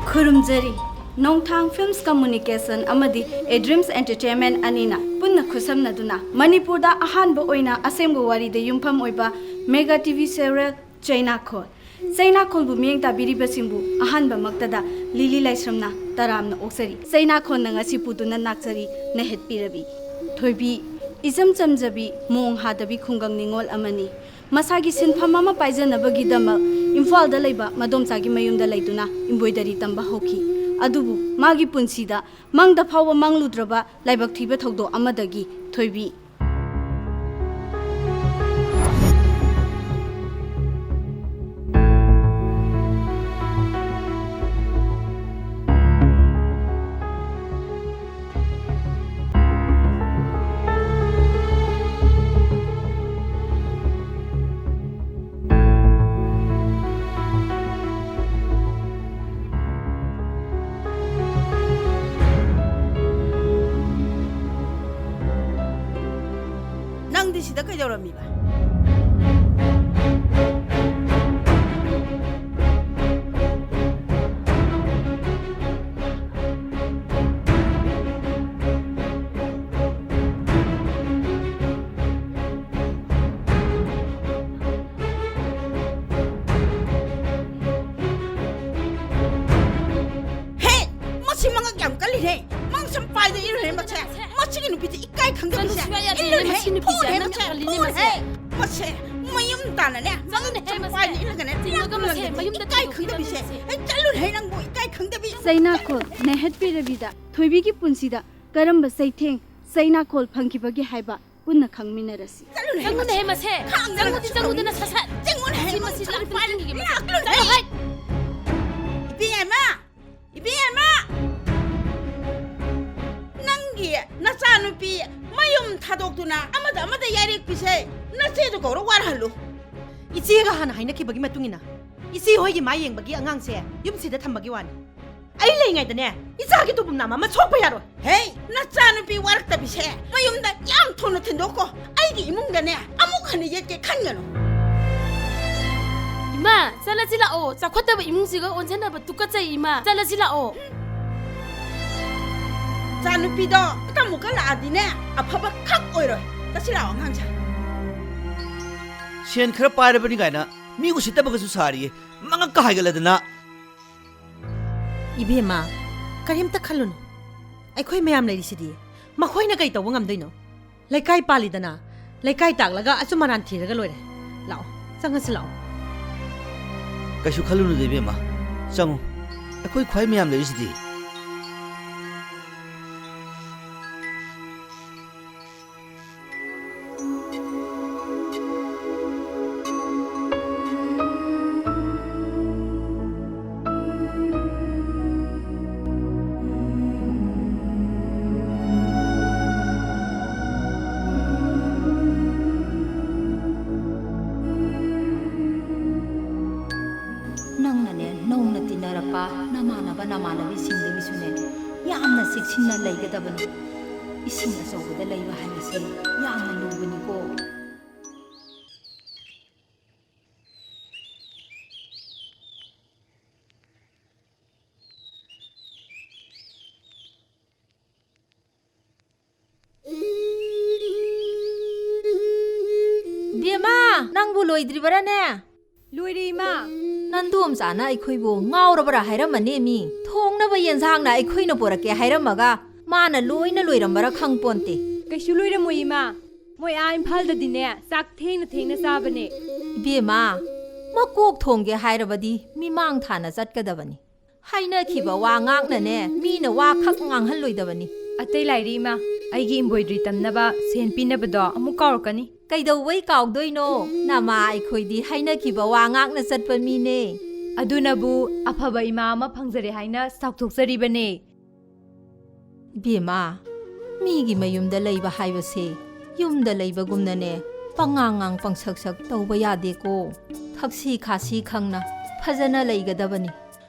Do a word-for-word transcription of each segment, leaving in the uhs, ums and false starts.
ꯈꯨꯔꯨꯝꯖꯔꯤ꯫ ꯅꯣꯡꯊꯥꯡ Films Communication ꯑꯃꯗꯤ A Dreams Entertainment ꯑꯅꯤꯅ ꯄꯨꯟꯅ ꯈꯨꯠꯁꯝꯅꯗꯨꯅ ꯃꯅꯤꯄꯨꯔꯗ ꯑꯍꯥꯟꯕ ꯑꯣꯏꯅ ꯑꯁꯦꯡꯕ ꯋꯥꯔꯤꯗ ꯌꯨꯝꯐꯝ ꯑꯣꯏꯕ mega T V serial ꯆꯩꯅꯥꯈꯣꯜ꯫ ꯆꯩꯅꯥꯈꯣꯜꯕꯨ ꯃꯤꯠꯌꯦꯡ ꯇꯥꯕꯤꯔꯤꯕꯁꯤꯡꯕꯨ ꯑꯍꯥꯟꯕꯃꯛꯇꯗ ꯂꯤꯂꯤ ꯂꯥꯏꯁ꯭ꯔꯝꯅ ꯇꯔꯥꯝꯅ ꯑꯣꯛꯆꯔꯤ꯫ ꯆꯩꯅꯥꯈꯣꯜꯅ ꯉꯁꯤ ꯄꯨꯗꯨꯅ ꯂꯥꯛꯆꯔꯤ ꯅꯦꯍꯦꯠꯄꯤ ꯔꯕꯤ꯫ ꯊꯣꯏꯕꯤ, ꯏꯆꯝ ꯆꯝꯖꯕꯤ, ꯃꯣꯡ ꯍꯥꯗꯕꯤ ꯈꯨꯡꯒꯪ ꯅꯤꯉꯣꯜ ꯑꯃꯅꯤ꯫ ꯃꯁꯥꯒꯤ ꯁꯤꯟꯐꯝ ꯑꯃ ꯄꯥꯏꯖꯅꯕꯒꯤꯗꯃꯛ ꯏꯝꯐꯥꯜꯗ ꯂꯩꯕ ꯃꯗꯣꯝꯆꯥꯒꯤ ꯃꯌꯨꯝꯗ ꯂꯩꯗꯨꯅ embroidery ꯇꯝꯕ ꯍꯧꯈꯤ꯫ ꯑꯗꯨꯕꯨ ꯃꯥꯒꯤ ꯄꯨꯟꯁꯤꯗ ꯃꯪꯗ ꯐꯥꯎꯕ ꯃꯪꯂꯨꯗ꯭ꯔꯕ ꯂꯥꯏꯕꯛ ꯊꯤꯕ ꯊꯧꯗꯣꯛ ꯑꯃꯗꯒꯤ ꯊꯣꯏꯕꯤ꯫ ꯅꯪꯗꯤ ꯁꯤꯗ ꯀꯩꯗꯧꯔꯝꯃꯤꯕ? ꯍꯦ! ꯃꯁꯤ ꯃꯉꯛ ꯌꯥꯝ ꯀꯜꯂꯤꯍꯦ! ꯃꯉꯛ ꯁꯝ ꯄꯥꯏꯗ ꯏꯜꯂꯨꯍꯦ ꯃꯁꯦ! ꯃꯁꯤꯒꯤ ꯅꯨꯄꯤꯁꯦ ꯏꯀꯥꯏ ꯈꯪꯗꯕꯤꯁꯦ! ꯆꯠꯂꯨ ꯁꯨꯡꯌꯥ ꯌꯥꯗꯦ, ꯏꯜꯂꯨꯍꯦ! ꯃꯁꯤ ꯅꯨꯄꯤꯁꯦ ꯐꯨꯍꯦ ꯌꯥꯝꯅ ꯃꯁꯦ! ꯀꯜꯂꯤꯅꯦ ꯐꯨꯍꯦ! ꯃꯁꯦ꯫ ꯃꯁꯦ ꯃꯌꯨꯝ ꯇꯥꯅꯅꯦ! ꯃꯉꯛ ꯆꯠꯂꯨꯅꯦꯍꯦ ꯁꯝ ꯃꯁꯦ꯫ ꯄꯥꯏꯗ ꯏꯜꯂꯒꯅꯦ! ꯆꯤꯡꯉꯒ ꯃꯁꯦ ꯂꯥꯛꯂꯝꯒꯅꯤ! ꯃꯌꯨꯝꯗ ꯏꯀꯥꯏ ꯊꯤꯟꯗꯣꯛꯈꯤꯗꯣꯏꯅꯦ ꯈꯪꯗꯕꯤꯁꯦ! ꯃꯁꯦ꯫ ꯍꯦ ꯆꯠꯂꯨꯍꯦ ꯅꯪꯕꯨ ꯏꯀꯥꯏ ꯈꯪꯗꯕꯤ! ꯆꯩꯅꯥꯈꯣꯜ ꯅꯦꯍꯦꯠꯄꯤ ꯔꯕꯤꯗ ꯊꯣꯏꯕꯤꯒꯤ ꯄꯨꯟꯁꯤꯗ ꯀꯔꯝꯕ ꯆꯩꯊꯦꯡ ꯆꯩꯅꯥꯈꯣꯜ ꯐꯪꯈꯤꯕꯒꯦ ꯍꯥꯏꯕ ꯄꯨꯟꯅ ꯈꯪꯃꯤꯟꯅꯔꯁꯤ꯫ ꯆꯠꯂꯨꯅꯦꯍꯦ ꯆꯪꯉꯨꯅꯦꯍꯦ ꯃꯁꯦ꯫ ꯃꯁꯦ꯫ ꯈꯥꯡꯗꯅ ꯆꯪꯉꯨꯗꯤ ꯆꯪꯉꯨꯗꯅ ꯁꯠ ꯁꯠ꯫ ꯆꯪꯉꯨꯅꯦꯍꯦ ꯃꯁꯤ, ꯃꯁꯤ ꯃꯉꯛ ꯁꯝ ꯂꯥꯛꯇ꯭ꯔꯤꯕ ꯄꯥꯏꯗ ꯅꯨꯄꯤꯒꯤ ꯃꯁꯦ꯫ ꯂꯥꯛꯂꯨꯅꯦ! ꯆꯠꯂꯣ ꯍꯥꯏ! ꯏꯕꯦꯝꯃ! ꯏꯕꯦꯝꯃ! ꯅꯪꯒꯤ ꯅꯆꯥꯅꯨꯄꯤ ꯃꯌꯨꯝ ꯊꯥꯗꯣꯛꯇꯨꯅ ꯑꯃꯗ ꯑꯃꯗ ꯌꯥꯏꯔꯦꯛꯄꯤꯁꯦ ꯅꯆꯦꯗꯨ ꯀꯧꯔ ꯋꯥꯔꯍꯜꯂꯨ꯫ ꯏꯆꯦꯒ ꯍꯥꯟꯅ ꯍꯥꯏꯅꯈꯤꯕꯒꯤ ꯃꯇꯨꯡ ꯏꯟꯅ ꯏꯆꯦ ꯍꯣꯏꯒꯤ ꯃꯥ ꯌꯦꯡꯕꯒꯤ ꯑꯉꯥꯡꯁꯦ ꯌꯨꯝꯁꯤꯗ ꯊꯝꯕꯒꯤ ꯋꯥꯅꯤ꯫ ꯑꯩ ꯂꯩꯉꯩꯗꯅꯦ ꯏꯆꯥꯒꯤ ꯇꯨꯄꯨꯝ ꯅꯥꯝ ꯑꯃ ꯁꯣꯛꯄ ꯌꯥꯔꯣꯏ꯫ ꯍꯦ! ꯅꯆꯥꯅꯨꯄꯤ ꯋꯥꯔꯛꯇꯕꯤꯁꯦ ꯃꯌꯨꯝꯗ ꯌꯥꯝ ꯊꯨꯅ ꯊꯤꯟꯗꯣꯛꯈꯣ꯫ ꯑꯩꯒꯤ ꯏꯃꯨꯡꯗꯅꯦ ꯑꯃꯨꯛ ꯍꯟꯅ ꯌꯦꯠꯀꯦ ꯈꯟꯒꯅꯨ꯫ ꯏꯃꯥ, ꯆꯠꯂꯁꯤ ꯂꯥꯛꯑꯣ꯫ ꯆꯥꯎꯈꯠꯇꯕ ꯏꯃꯨꯡꯁꯤꯒ ꯑꯣꯟꯁꯤꯟꯅꯕ ꯇꯨꯀꯠꯆꯩ, ꯏꯃꯥ꯫ ꯆꯠꯂꯁꯤ ꯂꯥꯛꯑꯣ꯫ ꯏꯆꯥꯅꯨꯄꯤꯗꯣ ꯑꯃꯨꯛꯀ ꯂꯥꯛꯑꯗꯤꯅꯦ, ꯑꯐꯕ ꯈꯛ ꯑꯣꯏꯔꯣꯏ꯫ ꯆꯠꯁꯤ ꯂꯥꯛꯑꯣ, ꯑꯉꯥꯡꯁꯦ꯫ ꯁꯦꯟ ꯈꯔ ꯄꯥꯏꯔꯕꯅꯤ ꯀꯥꯏꯅ ꯃꯤ ꯎꯁꯤꯠꯇꯕꯒꯁꯨ ꯁꯥꯔꯤꯌꯦ꯫ ꯃꯉꯛꯀ ꯍꯥꯏꯒꯠꯂꯗꯅ꯫ ꯏꯕꯦꯝꯃ, ꯀꯔꯤꯝꯇ ꯈꯜꯂꯨꯅꯨ꯫ ꯑꯩꯈꯣꯏ ꯃꯌꯥꯝ ꯂꯩꯔꯤꯁꯤꯗꯤ꯫ ꯃꯈꯣꯏꯅ ꯀꯩ ꯇꯧꯕ ꯉꯝꯗꯣꯏꯅꯣ? ꯂꯩꯀꯥꯏ ꯄꯥꯜꯂꯤꯗꯅ, ꯂꯩꯀꯥꯏ ꯇꯥꯛꯂꯒ ꯑꯆꯨꯝ ꯑꯔꯥꯟ ꯊꯤꯔꯒ ꯂꯣꯏꯔꯦ꯫ ꯂꯥꯛꯑꯣ, ꯆꯪꯉꯁꯤ ꯂꯥꯛꯑꯣ꯫ ꯀꯩꯁꯨ ꯈꯜꯂꯨꯅꯨꯗ, ꯏꯕꯦꯝꯃ꯫ ꯆꯪꯉꯨ꯫ ꯑꯩꯈꯣꯏ ꯈ꯭ꯋꯥꯏ ꯃꯌꯥꯝ ꯂꯩꯔꯤꯁꯤꯗꯤ꯫ ꯅꯪꯅꯅꯦ, ꯅꯧꯅ ꯇꯤꯟꯅꯔꯛꯄ ꯅꯃꯥꯟꯅꯕ ꯅꯃꯥꯟꯅꯕꯤꯁꯤꯡꯗꯒꯤꯁꯨꯅꯦ, ꯌꯥꯝꯅ ꯆꯦꯛꯁꯤꯟꯅ ꯂꯩꯒꯗꯕꯅꯤ꯫ ꯏꯁꯤꯡ ꯑꯆꯧꯕꯗ ꯂꯩꯕ ꯍꯥꯏꯕꯁꯦ ꯌꯥꯝꯅ ꯂꯨꯕꯅꯤꯀꯣ꯫ ꯕꯦꯝꯃ, ꯅꯪꯕꯨ ꯂꯣꯏꯗ꯭ꯔꯤꯕꯔꯥꯅꯦ? ꯂꯣꯏꯔꯦ, ꯏꯃꯥ꯫ ꯅꯟꯗꯣꯝꯆꯥꯅ ꯑꯩꯈꯣꯏꯕꯨ ꯉꯥꯎꯔꯕ꯭ꯔꯥ ꯍꯥꯏꯔꯝꯃꯅꯦ ꯃꯤ꯫ ꯊꯣꯡꯅꯕ ꯌꯦꯟꯁꯥꯡꯅ ꯑꯩꯈꯣꯏꯅ ꯄꯨꯔꯛꯀꯦ ꯍꯥꯏꯔꯝꯃꯒ ꯃꯥꯅ ꯂꯣꯏꯅ ꯂꯣꯏꯔꯝꯕꯔꯥ ꯈꯪꯄꯣꯟꯇꯦ꯫ ꯀꯩꯁꯨ ꯂꯣꯏꯔꯝꯃꯣꯏ, ꯏꯃꯥ꯫ ꯃꯣꯏ ꯑꯥ ꯏꯝꯐꯥꯜꯗꯗꯤꯅꯦ, ꯆꯥꯛ ꯊꯦꯡꯅ ꯊꯦꯡꯅ ꯆꯥꯕꯅꯦ꯫ ꯏꯕꯦꯝꯃ, ꯃꯀꯣꯛ ꯊꯣꯡꯒꯦ ꯍꯥꯏꯔꯕꯗꯤ ꯃꯤꯃꯥꯡ ꯊꯥꯅ ꯆꯠꯀꯗꯕꯅꯤ꯫ ꯍꯥꯏꯅꯈꯤꯕ ꯋꯥ ꯉꯥꯛꯅꯅꯦ, ꯃꯤꯅ ꯋꯥ ꯈꯛ ꯉꯥꯡꯍꯜꯂꯣꯏꯗꯕꯅꯤ꯫ ꯑꯇꯩ ꯂꯥꯏꯔꯤ, ꯏꯃꯥ꯫ ꯑꯩꯒꯤ embroidery ꯇꯝꯅꯕ ꯁꯦꯟ ꯄꯤꯅꯕꯗꯣ ꯑꯃꯨꯛ ꯀꯥꯎꯔꯛꯀꯅꯤ꯫ ꯀꯩꯗꯧꯕꯩ ꯀꯥꯎꯗꯣꯏꯅꯣ? ꯅꯃꯥ ꯑꯩꯈꯣꯏꯗꯤ ꯍꯥꯏꯅꯈꯤꯕ ꯋꯥ ꯉꯥꯛꯅ ꯆꯠꯄ ꯃꯤꯅꯦ꯫ ꯑꯗꯨꯅꯕꯨ ꯑꯐꯕ ꯏꯃꯥ ꯑꯃ ꯐꯪꯖꯔꯦ ꯍꯥꯏꯅ ꯆꯥꯎꯊꯣꯛꯆꯔꯤꯕꯅꯦ꯫ ꯏꯕꯦꯝꯃ, ꯃꯤꯒꯤ ꯃꯌꯨꯝꯗ ꯂꯩꯕ ꯍꯥꯏꯕꯁꯦ ꯌꯨꯝꯗ ꯂꯩꯕꯒꯨꯝꯅꯅꯦ, ꯄꯉꯥꯡ ꯉꯥꯡ ꯄꯪꯁꯛ ꯁꯛ ꯇꯧꯕ ꯌꯥꯗꯦꯀꯣ꯫ ꯊꯛꯁꯤ ꯈꯥꯁꯤ ꯈꯪꯅ ꯐꯖꯅ ꯂꯩꯒꯗꯕꯅꯤ꯫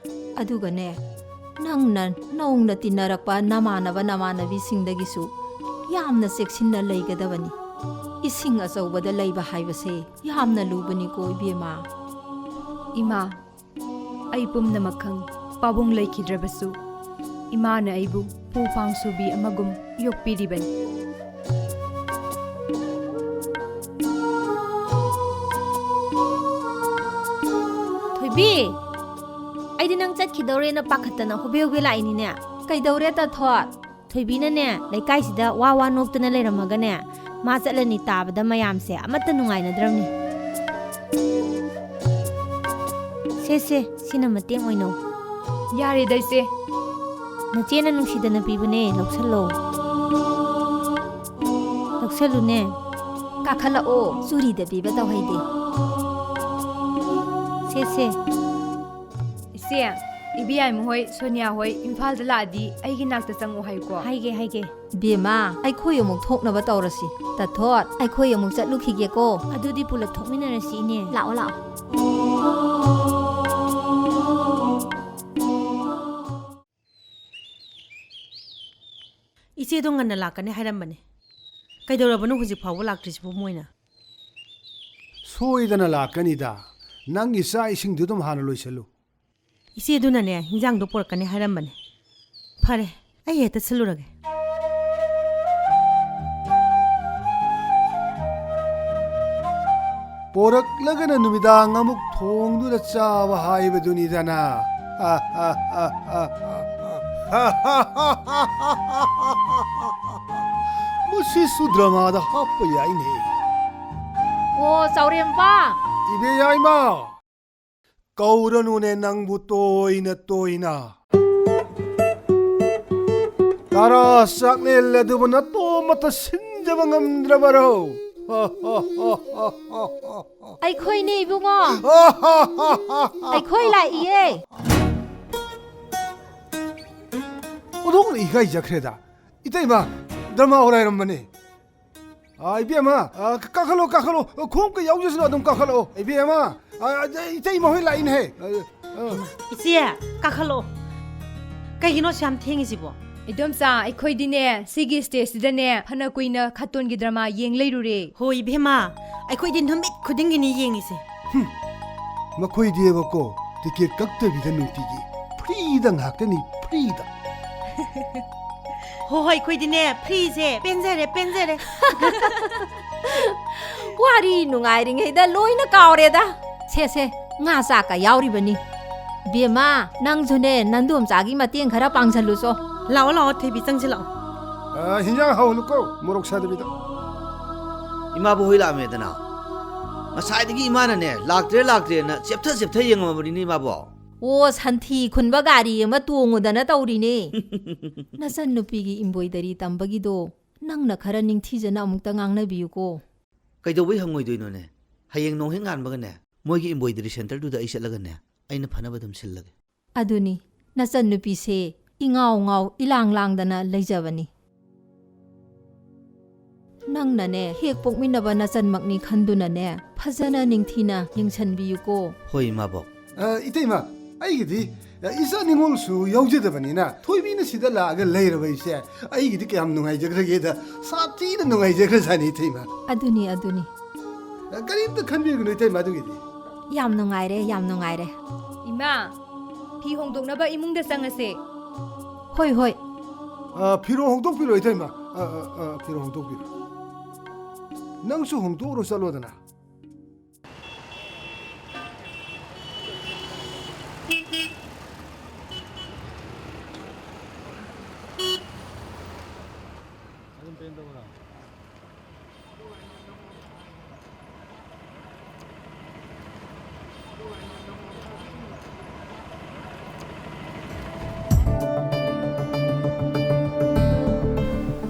ꯑꯗꯨꯒꯅꯦ, ꯅꯪꯅ ꯅꯧꯅ ꯇꯤꯟꯅꯔꯛꯄ ꯅꯃꯥꯟꯅꯕ ꯅꯃꯥꯟꯅꯕꯤꯁꯤꯡꯗꯒꯤꯁꯨ ꯌꯥꯝꯅ ꯆꯦꯛꯁꯤꯟꯅ ꯂꯩꯒꯗꯕꯅꯤ꯫ ꯏꯁꯤꯡ ꯑꯆꯧꯕꯗ ꯂꯩꯕ ꯍꯥꯏꯕꯁꯦ ꯌꯥꯝꯅ ꯂꯨꯕꯅꯤꯀꯣ, ꯏꯕꯦꯝꯃ꯫ ꯏꯃꯥ, ꯑꯩ ꯄꯨꯝꯅꯃꯛ ꯈꯪꯏ꯫ ꯄꯥꯕꯨꯡ ꯂꯩꯈꯤꯗ꯭ꯔꯕꯁꯨ ꯏꯃꯥꯅ ꯑꯩꯕꯨ ꯄꯨ ꯄꯥꯡꯁꯨꯕꯤ ꯑꯃꯒꯨꯝ ꯌꯣꯛꯄꯤꯔꯤꯕꯅꯤ꯫ ꯊꯣꯏꯕꯤ, ꯑꯩꯗꯤ ꯅꯪ ꯆꯠꯈꯤꯗꯧꯔꯦꯅ ꯄꯥꯈꯠꯇꯅ ꯍꯣꯕꯦ ꯍꯣꯕꯦ ꯂꯥꯛꯏꯅꯤꯅꯦ꯫ ꯀꯩꯗꯧꯔꯦ, ꯇꯥꯊꯣꯠ? ꯊꯣꯏꯕꯤꯅꯅꯦ, ꯂꯩꯀꯥꯏꯁꯤꯗ ꯋꯥ ꯋꯥ ꯅꯣꯛꯇꯅ ꯂꯩꯔꯝꯃꯒꯅꯦ, ꯃꯥ ꯆꯠꯂꯅꯤ ꯇꯥꯕꯗ ꯃꯌꯥꯝꯁꯦ ꯑꯃꯠꯇ ꯅꯨꯡꯉꯥꯏꯅꯗ꯭ꯔꯕꯅꯤ꯫ ꯁꯦ, ꯁꯦ, ꯁꯤꯅ ꯃꯇꯦꯡ ꯑꯣꯏꯅꯧ꯫ ꯌꯥꯔꯦꯗ, ꯏꯆꯦ꯫ ꯅꯆꯦꯅ ꯅꯨꯡꯁꯤꯗꯅ ꯄꯤꯕꯅꯦ, ꯂꯧꯁꯜꯂꯣ꯫ ꯂꯧꯁꯜꯂꯨꯅꯦ꯫ ꯀꯥꯈꯠꯂꯛꯑꯣ, ꯆꯨꯔꯤꯗ ꯄꯤꯕ ꯇꯧꯍꯩꯗꯦ꯫ ꯁꯦ, ꯁꯦ꯫ ꯏꯆꯦ, ꯏꯕꯦꯌꯥꯏꯃ ꯍꯣꯏ, ꯁꯣꯅꯤꯌꯥ ꯍꯣꯏ ꯏꯝꯐꯥꯜꯗ ꯂꯥꯛꯑꯗꯤ ꯑꯩꯒꯤ ꯅꯥꯛꯇ ꯆꯪꯉꯛꯑꯣ ꯍꯥꯏꯌꯨꯀꯣ꯫ ꯍꯥꯏꯒꯦ, ꯍꯥꯏꯒꯦ꯫ ꯏꯕꯦꯝꯃ, ꯑꯩꯈꯣꯏ ꯑꯃꯨꯛ ꯊꯣꯛꯅꯕ ꯇꯧꯔꯁꯤ꯫ ꯇꯥꯊꯣꯠ, ꯑꯩꯈꯣꯏ ꯑꯃꯨꯛ ꯆꯠꯂꯨꯈꯤꯒꯦꯀꯣ꯫ ꯑꯗꯨꯗꯤ ꯄꯨꯂꯞ ꯊꯣꯛꯃꯤꯟꯅꯔꯁꯤ, ꯏꯅꯦ꯫ ꯂꯥꯛꯑꯣ, ꯂꯥꯛꯑꯣ꯫ ꯏꯆꯦꯗꯣ ꯉꯟꯅ ꯂꯥꯛꯀꯅꯤ ꯍꯥꯏꯔꯝꯕꯅꯦ꯫ ꯀꯩꯗꯧꯔꯕꯅꯣ ꯍꯧꯖꯤꯛ ꯐꯥꯎꯕ ꯂꯥꯛꯇ꯭ꯔꯤꯁꯤꯕꯨ ꯃꯣꯏꯅ? ꯁꯣꯏꯗꯅ ꯂꯥꯛꯀꯅꯤꯗ꯫ ꯅꯪꯒꯤ ꯆꯥꯛ ꯏꯁꯤꯡꯗꯨ ꯑꯗꯨꯝ ꯍꯥꯟꯅ ꯂꯣꯏꯁꯜꯂꯨ꯫ ꯏꯆꯦꯗꯨꯅꯅꯦ, ꯍꯤꯟꯖꯥꯡꯗꯣ ꯄꯨꯔꯛꯀꯅꯤ ꯍꯥꯏꯔꯝꯕꯅꯦ꯫ ꯐꯔꯦ, ꯑꯩ ꯍꯦꯛꯇ ꯁꯤꯜꯂꯨꯔꯒꯦ꯫ ꯄꯣꯔꯛꯂꯒꯅ ꯅꯨꯃꯤꯗꯥꯡ ꯑꯃꯨꯛ ꯊꯣꯡꯗꯨꯅ ꯆꯥꯕ ꯍꯥꯏꯕꯗꯨꯅꯤꯗꯅ꯫ ꯃꯁꯤꯁꯨ ꯗ꯭ꯔꯃꯥꯗ ꯍꯥꯞꯄ ꯌꯥꯏꯅꯦ꯫ ꯑꯣ, ꯆꯥꯎꯔꯦꯝꯕ! ꯏꯕꯦꯌꯥꯏꯃ! ꯀꯧꯔꯅꯨꯅꯦ ꯅꯪꯕꯨ ꯇꯣꯏꯅ ꯇꯣꯏꯅ꯫ ꯇꯔꯥ ꯆꯥꯛꯂꯦꯜ ꯑꯗꯨꯕꯨ ꯅꯇꯣꯝꯇ ꯁꯤꯟꯖꯕ ꯉꯝꯗ꯭ꯔꯕꯔꯣ? ꯑꯩꯈꯣꯏꯅꯦ, ꯏꯕꯨꯡꯉꯣ꯫ ꯑꯩꯈꯣꯏ ꯂꯥꯛꯏꯌꯦ꯫ ꯑꯣꯟꯊꯣꯛꯅ ꯏꯀꯥꯏꯖꯈ꯭ꯔꯦꯗ꯫ ꯏꯇꯩꯃ, ꯗ꯭ꯔꯃꯥ ꯍꯧꯔꯥꯏꯔꯝꯕꯅꯦ꯫ ꯑꯥ, ꯏꯕꯦꯝꯃ, ꯑꯥ, ꯀꯥꯈꯠꯂꯣ, ꯀꯥꯈꯠꯂꯣ꯫ ꯈꯣꯡꯎꯞꯀ ꯌꯥꯎꯖꯁꯅꯨ, ꯑꯗꯨꯝ ꯀꯥꯈꯠꯂꯛꯑꯣ꯫ ꯏꯕꯦꯝꯃ, ꯑꯥ, ꯏꯇꯩꯃ ꯍꯣꯏ ꯂꯥꯛꯏꯅꯦꯍꯦ꯫ ꯑꯥ, ꯑꯥ꯫ ꯏꯆꯦ, ꯀꯥꯈꯠꯂꯛꯑꯣ꯫ ꯀꯩꯒꯤꯅꯣ ꯑꯁꯨꯛ ꯌꯥꯝ ꯊꯦꯡꯉꯤꯁꯤꯕꯣ? ꯏꯗꯣꯝꯆꯥ, ꯑꯩꯈꯣꯏꯗꯤꯅꯦ, ꯁꯤꯒꯤ stageꯁꯤꯗꯅꯦ, ꯐꯅ ꯀꯨꯏꯅ ꯈꯥꯇꯣꯟꯒꯤ ꯗ꯭ꯔꯃꯥ ꯌꯦꯡ ꯂꯩꯔꯨꯔꯦ꯫ ꯍꯣꯏ, ꯏꯕꯦꯝꯃ, ꯑꯩꯈꯣꯏꯗꯤ ꯅꯨꯃꯤꯠ ꯈꯨꯗꯤꯡꯒꯤꯅꯤ ꯌꯦꯡꯉꯤꯁꯦ꯫ ꯍꯨꯝ꯫ ꯃꯈꯣꯏꯗꯤꯕꯀꯣ, ꯇꯤꯀꯦꯠ ꯀꯛꯇꯕꯤꯗ ꯅꯨꯡꯇꯤꯒꯤ ꯐ꯭ꯔꯤꯗ ꯉꯥꯛꯇꯅꯤ, ꯐ꯭ꯔꯤꯗ꯫ ꯍꯣ ꯍꯣꯏ, ꯑꯩꯈꯣꯏꯗꯤꯅꯦ, ꯐ꯭ꯔꯤꯁꯦ ꯄꯦꯟꯖꯔꯦ, ꯄꯦꯟꯖꯔꯦ꯫ ꯋꯥꯔꯤ ꯅꯨꯡꯉꯥꯏꯔꯤꯉꯩꯗ ꯂꯣꯏꯅ ꯀꯥꯎꯔꯦꯗ꯫ ꯁꯦ, ꯁꯦ, ꯉꯥ ꯆꯥꯛꯀ ꯌꯥꯎꯔꯤꯕꯅꯤ꯫ ꯕꯦꯝꯃ, ꯅꯪꯁꯨꯅꯦ, ꯅꯟꯗꯣꯝꯆꯥꯒꯤ ꯃꯇꯦꯡ ꯈꯔ ꯄꯥꯡꯁꯜꯂꯨꯆꯣ꯫ ꯂꯥꯛꯑꯣ, ꯂꯥꯛꯑꯣ, ꯊꯣꯏꯕꯤ, ꯆꯪꯁꯤꯜꯂꯛꯑꯣ꯫ ꯑ, ꯍꯤꯟꯖꯥꯡ ꯍꯥꯎꯍꯜꯂꯨꯀꯣ, ꯃꯣꯔꯣꯛ ꯁꯥꯗꯕꯤꯗ꯫ ꯏꯃꯥꯕꯨ ꯍꯣꯏ ꯂꯥꯛꯑꯝꯃꯦꯗꯅ꯫ ꯉꯁꯥꯏꯗꯒꯤ ꯏꯃꯥꯅꯅꯦ, "ꯂꯥꯛꯇ꯭ꯔꯦ, ꯂꯥꯛꯇ꯭ꯔꯦꯅ" ꯆꯦꯞꯊ ꯆꯦꯞꯊ ꯌꯦꯡꯉꯝꯃꯕꯅꯤꯅꯦ ꯏꯃꯥꯕꯣ꯫ ꯑꯣ, ꯁꯟꯊꯤ ꯈꯨꯟꯕ ꯒꯥꯔꯤ ꯑꯃ ꯇꯣꯡꯉꯨꯗꯅ ꯇꯧꯔꯤꯅꯦ꯫ ꯅꯆꯟꯅꯨꯄꯤꯒꯤ ꯏꯝꯕꯣꯏꯗꯔꯤ ꯇꯝꯕꯒꯤꯗꯣ ꯅꯪꯅ ꯈꯔ ꯅꯤꯡꯊꯤꯖꯅ ꯑꯃꯨꯛꯇ ꯉꯥꯡꯅꯕꯤꯌꯨꯀꯣ꯫ ꯀꯩꯗꯧꯕꯩ ꯍꯪꯉꯣꯏꯗꯣꯏꯅꯣꯅꯦ? ꯍꯌꯦꯡ ꯅꯣꯡ ꯍꯦꯛ ꯉꯥꯟꯕꯒꯅꯦ, ꯃꯣꯏꯒꯤ ꯏꯝꯕꯣꯏꯗꯔꯤ ꯁꯦꯟꯇꯔꯗꯨꯗ ꯑꯩ ꯆꯠꯂꯒꯅꯦ, ꯑꯩꯅ ꯐꯅꯕ ꯑꯗꯨꯝ ꯁꯤꯜꯂꯒꯦ꯫ ꯑꯗꯨꯅꯤ, ꯅꯆꯟꯅꯨꯄꯤꯁꯦ ꯏꯉꯥꯎ ꯉꯥꯎ ꯏꯂꯥꯡ ꯂꯥꯡꯗꯅ ꯂꯩꯖꯕꯅꯤ꯫ ꯅꯪꯅꯅꯦ, ꯍꯦꯛ ꯄꯣꯛꯃꯤꯟꯅꯕ ꯅꯆꯟꯃꯛꯅꯤ ꯈꯟꯗꯨꯅꯅꯦ, ꯐꯖꯅ ꯅꯤꯡꯊꯤꯅ ꯌꯦꯡꯁꯟꯕꯤꯌꯨꯀꯣ꯫ ꯍꯣꯏ, ꯏꯃꯥꯕꯣꯛ꯫ ꯑ, ꯏꯇꯩꯃ, ꯑꯩꯒꯤꯗꯤ, ꯑ, ꯏꯆꯥ ꯅꯤꯉꯣꯜꯁꯨ ꯌꯥꯎꯖꯗꯕꯅꯤꯅ, ꯊꯣꯏꯕꯤꯅ ꯁꯤꯗ ꯂꯥꯛꯑꯒ ꯂꯩꯔꯕ ꯑꯩꯁꯦ, ꯑꯩꯒꯤꯗꯤ ꯀꯌꯥꯝ ꯅꯨꯡꯉꯥꯏꯖꯈ꯭ꯔꯒꯦꯗ, ꯁꯥꯊꯤꯅ ꯅꯨꯡꯉꯥꯏꯖꯈ꯭ꯔꯖꯥꯠꯅꯤ, ꯏꯇꯩꯃ꯫ ꯑꯗꯨꯅꯤ, ꯑꯗꯨꯅꯤ꯫ ꯑ, ꯀꯔꯤꯝꯇ ꯈꯟꯕꯤꯒꯅꯨ, ꯏꯇꯩꯃ, ꯑꯗꯨꯒꯤꯗꯤ꯫ ꯌꯥꯝ ꯅꯨꯡꯉꯥꯏꯔꯦ, ꯌꯥꯝ ꯅꯨꯡꯉꯥꯏꯔꯦ꯫ ꯏꯃꯥ, ꯐꯤ ꯍꯣꯡꯗꯣꯛꯅꯕ ꯏꯃꯨꯡꯗ ꯆꯪꯉꯁꯦ꯫ ꯍꯣꯏ, ꯍꯣꯏ꯫ ꯑ, ꯐꯤꯔꯣꯜ ꯍꯣꯡꯗꯣꯛꯄꯤꯔꯣ, ꯏꯇꯩꯃ꯫ ꯑ, ꯑ, ꯑ, ꯐꯤꯔꯣꯜ ꯍꯣꯡꯗꯣꯛꯄꯤꯔꯣ꯫ ꯅꯪꯁꯨ ꯍꯣꯡꯗꯣꯛꯎꯔꯣ ꯆꯠꯂꯣꯗꯅ꯫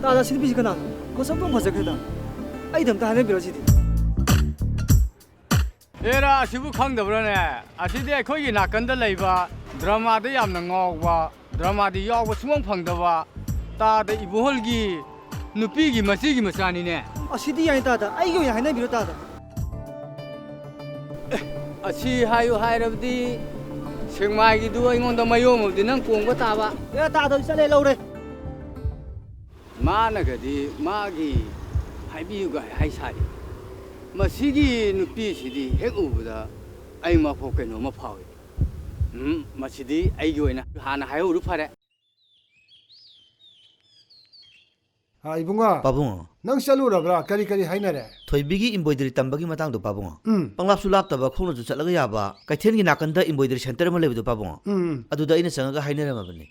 ꯇꯥꯗ, ꯁꯤ ꯅꯨꯄꯤꯁꯤ ꯀꯅꯥꯅꯣ? ꯃꯁꯛ ꯑꯗꯨꯝ ꯐꯖꯈ꯭ꯔꯦꯗ꯫ ꯑꯩꯗ ꯑꯝꯇ ꯍꯥꯏꯅꯕꯤꯔꯣ ꯁꯤꯗꯤ꯫ ꯑꯦꯔꯥ, ꯑꯁꯤꯕꯨ ꯈꯪꯗꯕ꯭ꯔꯥꯅꯦ? ꯑꯁꯤꯗꯤ ꯑꯩꯈꯣꯏꯒꯤ ꯅꯥꯀꯟꯗ ꯂꯩꯕ, ꯗ꯭ꯔꯃꯥꯗ ꯌꯥꯝꯅ ꯉꯥꯎꯕ, ꯗ꯭ꯔꯃꯥꯗꯤ ꯌꯥꯎꯕ ꯁꯨꯡꯐꯪ ꯐꯪꯗꯕ ꯇꯥꯗ ꯏꯕꯣꯍꯜꯒꯤ ꯅꯨꯄꯤꯒꯤ ꯃꯆꯤꯒꯤ ꯃꯆꯥꯅꯤꯅꯦ꯫ ꯑꯁꯤꯗꯤ ꯌꯥꯏ ꯇꯥꯗ, ꯑꯩꯒꯤ ꯑꯣꯏꯅ ꯍꯥꯏꯅꯕꯤꯔꯣ ꯇꯥꯗ꯫ ꯑꯁꯤ ꯍꯥꯏꯌꯨ ꯍꯥꯏꯔꯕꯗꯤ ꯁꯦꯛꯃꯥꯏꯒꯤꯗꯨ ꯑꯩꯉꯣꯟꯗ ꯃꯌꯣꯝ ꯑꯃꯗꯤ ꯅꯪ ꯀꯣꯡꯕ ꯇꯥꯕ꯫ ꯑꯦ, ꯇꯥꯗ, ꯆꯠꯂꯦ, ꯂꯧꯔꯦ꯫ ꯃꯥꯅꯒꯗꯤ ꯃꯥꯒꯤ ꯍꯥꯏꯕꯤꯌꯨꯒ ꯍꯥꯏ ꯁꯥꯔꯤ꯫ ꯃꯁꯤꯒꯤ ꯅꯨꯄꯤꯁꯤꯗꯤ ꯍꯦꯛ ꯎꯕꯗ ꯑꯩ ꯃꯐꯧ ꯀꯩꯅꯣꯝꯃ ꯐꯥꯎꯏ꯫ ꯎꯝ, ꯃꯁꯤꯗꯤ ꯑꯩꯒꯤ ꯑꯣꯏꯅ ꯍꯥꯟꯅ ꯍꯥꯏꯍꯧꯔꯨ ꯐꯔꯦ꯫ ꯑꯥ, ꯏꯕꯨꯡꯉꯣ꯫ ꯄꯥꯕꯨꯡ꯫ ꯅꯪ ꯆꯠꯂꯨꯔꯕ꯭ꯔꯥ? ꯀꯔꯤ ꯀꯔꯤ ꯍꯥꯏꯅꯔꯦ? ꯊꯣꯏꯕꯤꯒꯤ embroidery ꯇꯝꯕꯒꯤ ꯃꯇꯥꯡꯗꯣ, ꯄꯥꯕꯨꯡ꯫ ꯎꯝ꯫ ꯄꯪꯂꯥꯞꯁꯨ ꯂꯥꯞꯇꯕ, ꯈꯣꯡꯅꯁꯨ ꯆꯠꯂꯒ ꯌꯥꯕ, ꯀꯩꯊꯦꯜꯒꯤ ꯅꯥꯀꯟꯗ embroidery center ꯑꯃ ꯂꯩꯕꯗꯣ, ꯄꯥꯕꯨꯡ꯫ ꯎꯝ, ꯎꯝ꯫ ꯑꯗꯨꯗ ꯑꯩꯅ ꯆꯪꯉꯒ ꯍꯥꯏꯅꯔꯝꯃꯕꯅꯤ꯫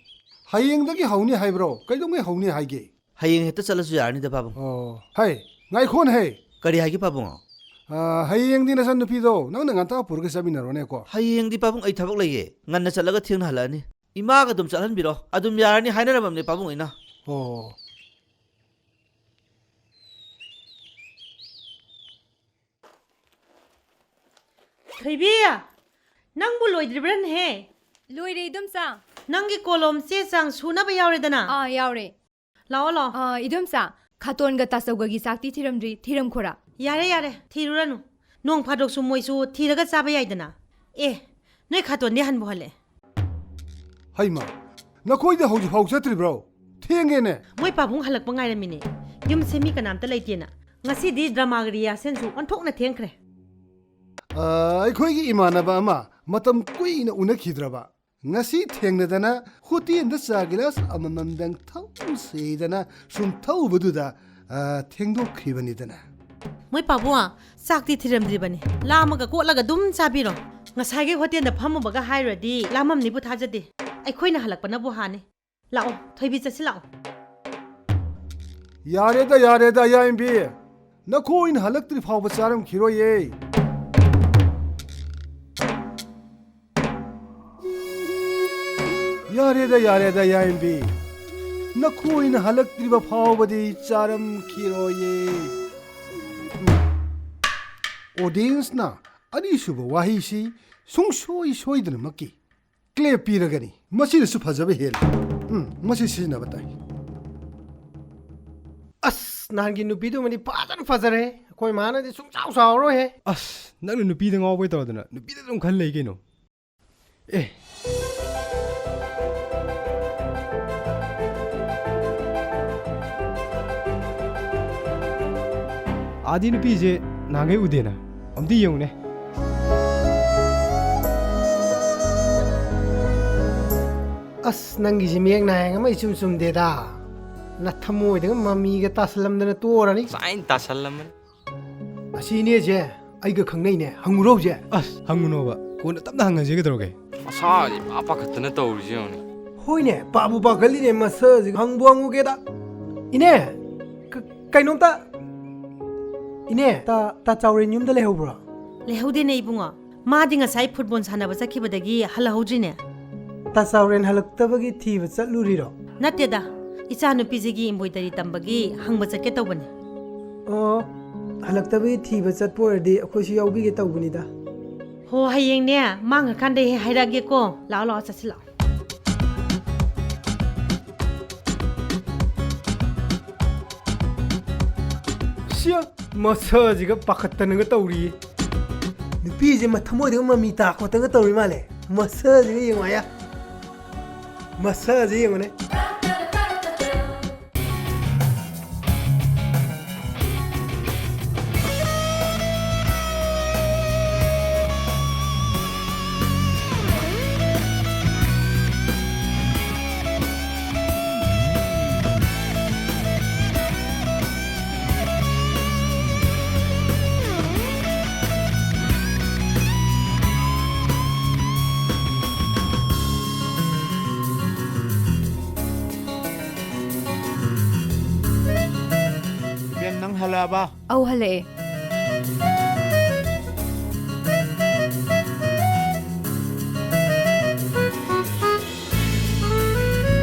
ꯍꯌꯦꯡꯗꯒꯤ ꯍꯧꯅꯤ ꯍꯥꯏꯕ꯭ꯔꯣ? ꯀꯩꯗꯧꯉꯩ ꯍꯧꯅꯤ ꯍꯥꯏꯒꯦ? ꯍꯌꯦꯡ ꯍꯦꯛꯇ ꯆꯠꯂꯁꯨ ꯌꯥꯔꯅꯤꯗ, ꯄꯥꯕꯨꯡ꯫ ꯑꯣ, ꯍꯩ, ꯉꯥꯏꯈꯣꯅꯦ, ꯍꯩ꯫ ꯀꯔꯤ ꯍꯥꯏꯒꯦ, ꯄꯥꯕꯨꯡ? ꯑꯥ, ꯍꯌꯦꯡꯗꯤ ꯅꯆꯟꯅꯨꯄꯤꯗꯣ ꯅꯪꯅ ꯉꯟꯇꯥ ꯄꯨꯔꯒ ꯆꯠꯃꯤꯟꯅꯔꯣꯅꯦꯀꯣ꯫ ꯍꯌꯦꯡꯗꯤ, ꯄꯥꯕꯨꯡ, ꯑꯩ ꯊꯕꯛ ꯂꯩꯌꯦ꯫ ꯉꯟꯅ ꯆꯠꯂꯒ ꯊꯦꯡꯅ ꯍꯜꯂꯛꯑꯅꯤ꯫ ꯏꯃꯥꯒ ꯑꯗꯨꯝ ꯆꯠꯍꯟꯕꯤꯔꯣ꯫ ꯑꯗꯨꯝ ꯌꯥꯔꯅꯤ ꯍꯥꯏꯅꯔꯝꯃꯕꯅꯦ, ꯄꯥꯕꯨꯡ, ꯑꯩꯅ꯫ ꯑꯣ꯫ ꯊꯣꯏꯕꯤ, ꯅꯪꯕꯨ ꯂꯣꯏꯗ꯭ꯔꯤꯕ꯭ꯔꯥꯅꯦꯍꯦ? ꯂꯣꯏꯔꯦ, ꯏꯗꯣꯝꯆꯥ꯫ ꯅꯪꯒꯤ ꯀꯣꯂꯣꯝ ꯆꯦ ꯆꯥꯡ ꯁꯨꯅꯕ ꯌꯥꯎꯔꯦꯗꯅ? ꯑꯥ, ꯌꯥꯎꯔꯦ꯫ ꯂꯥꯛꯑꯣ, ꯂꯥꯛꯑꯣ꯫ ꯑꯥ, ꯏꯗꯣꯝꯆꯥ, ꯈꯥꯇꯣꯟꯒ ꯇꯥꯆꯧꯒꯒꯤ ꯆꯥꯛꯇꯤ ꯊꯤꯔꯝꯗ꯭ꯔꯤ, ꯊꯤꯔꯝꯈꯣꯔꯥ? ꯌꯥꯔꯦ, ꯌꯥꯔꯦ, ꯊꯤꯔꯨꯔꯅꯨ꯫ ꯅꯣꯡ ꯐꯥꯗꯣꯛꯁꯨ ꯃꯣꯏꯁꯨ ꯊꯤꯔꯒ ꯆꯥꯕ ꯌꯥꯏꯗꯅ꯫ ꯑꯦ, ꯅꯣꯏ ꯈꯥꯇꯣꯟꯗꯤ ꯍꯟꯕꯨ ꯍꯜꯂꯛꯑꯦ꯫ ꯍꯩꯃꯥ, ꯅꯈꯣꯏꯗꯤ ꯍꯧꯖꯤꯛꯐꯥꯎ ꯆꯠꯇ꯭ꯔꯤꯕ꯭ꯔꯣ? ꯊꯦꯡꯉꯦꯅꯦ꯫ ꯃꯣꯏ ꯄꯥꯕꯨꯡ ꯍꯜꯂꯛꯄ ꯉꯥꯏꯔꯝꯃꯤꯅꯦ꯫ ꯌꯨꯝꯁꯦ ꯃꯤ ꯀꯅꯥꯝꯇ ꯂꯩꯇꯦꯅ꯫ ꯉꯁꯤꯗꯤ dramaꯒ rehearsalꯁꯨ ꯑꯣꯟꯊꯣꯛꯅ ꯊꯦꯡꯈ꯭ꯔꯦ꯫ ꯑꯥ, ꯑꯩꯈꯣꯏꯒꯤ ꯏꯃꯥꯟꯅꯕ ꯑꯃ ꯃꯇꯝ ꯀꯨꯏꯅ ꯎꯅꯈꯤꯗ꯭ꯔꯕ꯫ ꯉꯁꯤ ꯊꯦꯡꯅꯗꯅ ꯍꯣꯇꯦꯜꯗ ꯆꯥ ꯒꯤꯂꯥꯁ ꯑꯃꯃꯝꯗꯪ ꯊꯛꯎꯁꯦꯗꯅ ꯁꯨꯝ ꯊꯛꯎꯕꯗꯨꯗ, ꯑ, ꯊꯦꯡꯗꯣꯛꯈꯤꯕꯅꯤꯗꯅ꯫ ꯃꯣꯏ ꯄꯥꯕꯨꯡ, ꯆꯥꯛꯇꯤ ꯊꯤꯔꯝꯗ꯭ꯔꯤꯕꯅꯤ꯫ ꯂꯥꯝꯃꯒ ꯀꯣꯠꯂꯒ ꯑꯗꯨꯝ ꯆꯥꯕꯤꯔꯣ꯫ ꯉꯁꯥꯏꯒꯤ ꯍꯣꯇꯦꯜꯗ ꯐꯝꯃꯨꯕꯒ ꯍꯥꯏꯔꯨꯔꯗꯤ ꯂꯥꯝꯃꯝꯅꯤꯕꯨ ꯊꯥꯖꯗꯦ꯫ ꯑꯩꯈꯣꯏꯅ ꯍꯜꯂꯛꯄꯅꯕꯨ ꯍꯥꯟꯅꯤ꯫ ꯂꯥꯛꯑꯣ, ꯊꯣꯏꯕꯤ, ꯆꯠꯁꯤ ꯂꯥꯛꯑꯣ꯫ ꯌꯥꯔꯦꯗ, ꯌꯥꯔꯦꯗ, ꯌꯥꯏꯝꯕꯤ꯫ ꯅꯈꯣꯏꯅ ꯍꯜꯂꯛꯇ꯭ꯔꯤ ꯐꯥꯎꯕ ꯆꯥꯔꯝꯈꯤꯔꯣꯏꯌꯦ꯫ ꯌꯥꯔꯦꯗ, ꯌꯥꯔꯦꯗ, ꯌꯥꯏꯝꯕꯤ꯫ ꯅꯈꯣꯏꯅ ꯍꯜꯂꯛꯇ꯭ꯔꯤꯕ ꯐꯥꯎꯕꯗꯤ ꯆꯥꯔꯝꯈꯤꯔꯣꯏꯌꯦ꯫ Audienceꯅ ꯑꯅꯤꯁꯨꯕ ꯋꯥꯍꯩꯁꯤ ꯁꯨꯡꯁꯣꯏ ꯁꯣꯏꯗꯅꯃꯛꯀꯤ clap ꯄꯤꯔꯒꯅꯤ꯫ ꯃꯁꯤꯅꯁꯨ ꯐꯖꯕ ꯍꯦꯜꯂꯤ꯫ ꯎꯝ, ꯃꯁꯤ ꯁꯤꯖꯤꯟꯅꯕ ꯇꯥꯏ꯫ ꯑꯁ, ꯅꯍꯥꯟꯒꯤ ꯅꯨꯄꯤꯗꯨꯃꯗꯤ ꯐꯖꯅ ꯐꯖꯔꯦ꯫ ꯑꯩꯈꯣꯏ ꯃꯥꯅꯗꯤ ꯁꯨꯡꯆꯥꯎ ꯆꯥꯎꯔꯔꯣꯏꯍꯦ꯫ ꯑꯁ, ꯅꯪꯅ ꯅꯨꯄꯤꯗ ꯉꯥꯎꯕꯩ ꯇꯧꯗꯅ ꯅꯨꯄꯤꯗ ꯑꯗꯨꯝ ꯈꯜ ꯂꯩ ꯀꯩꯅꯣ꯫ ꯑꯦ꯫ ꯑꯥꯗꯤ ꯅꯨꯄꯤꯁꯦ ꯅꯍꯥꯟꯈꯩ ꯎꯗꯦꯅ꯫ ꯑꯝꯇ ꯌꯦꯡꯉꯨꯅꯦ꯫ ꯑꯁ, ꯅꯪꯒꯤꯁꯤ ꯃꯌꯦꯛ ꯅꯥꯌꯦꯡ ꯑꯃ ꯏꯆꯨꯝ ꯆꯨꯝꯗꯦꯗ꯫ ꯅꯊꯃꯣꯏꯗꯒ ꯃꯃꯤꯒ ꯇꯥꯁꯜꯂꯝꯗꯅ ꯇꯣꯛꯑꯔꯅꯤ꯫ ꯉꯁꯥꯏꯅ ꯇꯥꯁꯜꯂꯝꯃꯅꯤ꯫ ꯑꯁꯤ ꯏꯅꯦꯁꯦ ꯑꯩꯒ ꯈꯪꯅꯩꯅꯦ, ꯍꯪꯉꯨꯔꯣ ꯍꯧꯖꯤꯛ? ꯑꯁ, ꯍꯪꯉꯨꯅꯣꯕ, ꯀꯣꯟꯅ ꯇꯞꯅ ꯍꯪꯉꯁꯦ ꯀꯩꯗꯧꯔꯒꯦ? ꯃꯁꯥꯁꯤ ꯏꯄꯥ ꯄꯥꯈꯠꯇꯅ ꯇꯧꯔꯤꯁꯦ ꯌꯦꯡꯉꯨꯅꯦ꯫ ꯍꯣꯏꯅꯦ, ꯄꯥꯕꯨ ꯄꯥꯈꯠꯂꯤꯅꯦ, ꯃꯁꯛꯁꯤꯒ꯫ ꯍꯪꯕꯨ ꯍꯪꯉꯨꯒꯦꯗ꯫ ꯏꯅꯦ, ꯀ-, ꯀꯩꯅꯣꯝꯇ꯫ ꯏꯅꯦ, ꯇꯥ, ꯇꯥ ꯆꯥꯎꯔꯦꯟ ꯌꯨꯝꯗ ꯂꯩꯍꯧꯕ꯭ꯔꯣ? ꯂꯩꯍꯧꯗꯦꯅꯦ ꯏꯕꯨꯡꯉꯣ, ꯃꯥꯗꯤ ꯉꯁꯥꯏ ꯐꯨꯠꯕꯣꯜ ꯁꯥꯟꯅꯕ ꯆꯠꯈꯤꯕꯗꯒꯤ ꯍꯜꯂꯛꯍꯧꯗ꯭ꯔꯤꯅꯦ꯫ ꯇꯥ ꯆꯥꯎꯔꯦꯟ ꯍꯜꯂꯛꯇꯕꯒꯤ ꯊꯤꯕ ꯆꯠꯂꯨꯔꯤꯔꯣ? ꯅꯠꯇꯦꯗ, ꯏꯆꯥꯅꯨꯄꯤꯁꯤꯒꯤ ꯏꯝꯕꯣꯏꯗꯔꯤ ꯇꯝꯕꯒꯤ ꯍꯪꯕ ꯆꯠꯀꯦ ꯇꯧꯕꯅꯦ꯫ ꯑꯣ, ꯍꯜꯂꯛꯇꯕꯒꯤ ꯊꯤꯕ ꯆꯠꯄ ꯑꯣꯏꯔꯗꯤ ꯑꯩꯈꯣꯏꯁꯨ ꯌꯥꯎꯕꯤꯒꯦ ꯇꯧꯕꯅꯤꯗ꯫ ꯍꯣ, ꯍꯌꯦꯡꯅꯦ ꯃꯥꯡꯉꯀꯥꯟꯗ ꯍꯦꯛ ꯍꯥꯏꯔꯛꯑꯒꯦꯀꯣ꯫ ꯂꯥꯛꯑꯣ, ꯂꯥꯛꯑꯣ, ꯆꯠꯁꯤ ꯂꯥꯛꯑꯣ꯫ ꯁꯤꯌꯥ, ꯃꯁꯛꯁꯤꯒ ꯄꯥꯈꯠꯇꯅꯒ ꯇꯧꯔꯤꯌꯦ꯫ ꯅꯨꯄꯤꯁꯦ ꯃꯊꯃꯣꯏꯗꯒ ꯃꯃꯤ ꯇꯥ ꯈꯣꯠꯇꯅꯒ ꯇꯧꯔꯤ ꯃꯥꯜꯂꯦ꯫ ꯃꯁꯛꯁꯤꯒ ꯌꯦꯡꯉꯣ ꯑꯌꯥ꯫ ꯃꯁꯛꯁꯦ ꯌꯦꯡꯉꯨꯅꯦ꯫ ꯏꯕꯦꯝ, ꯅꯪ ꯍꯜꯂꯛꯑꯕ? ꯑꯧ, ꯍꯜꯂꯛꯑꯦ꯫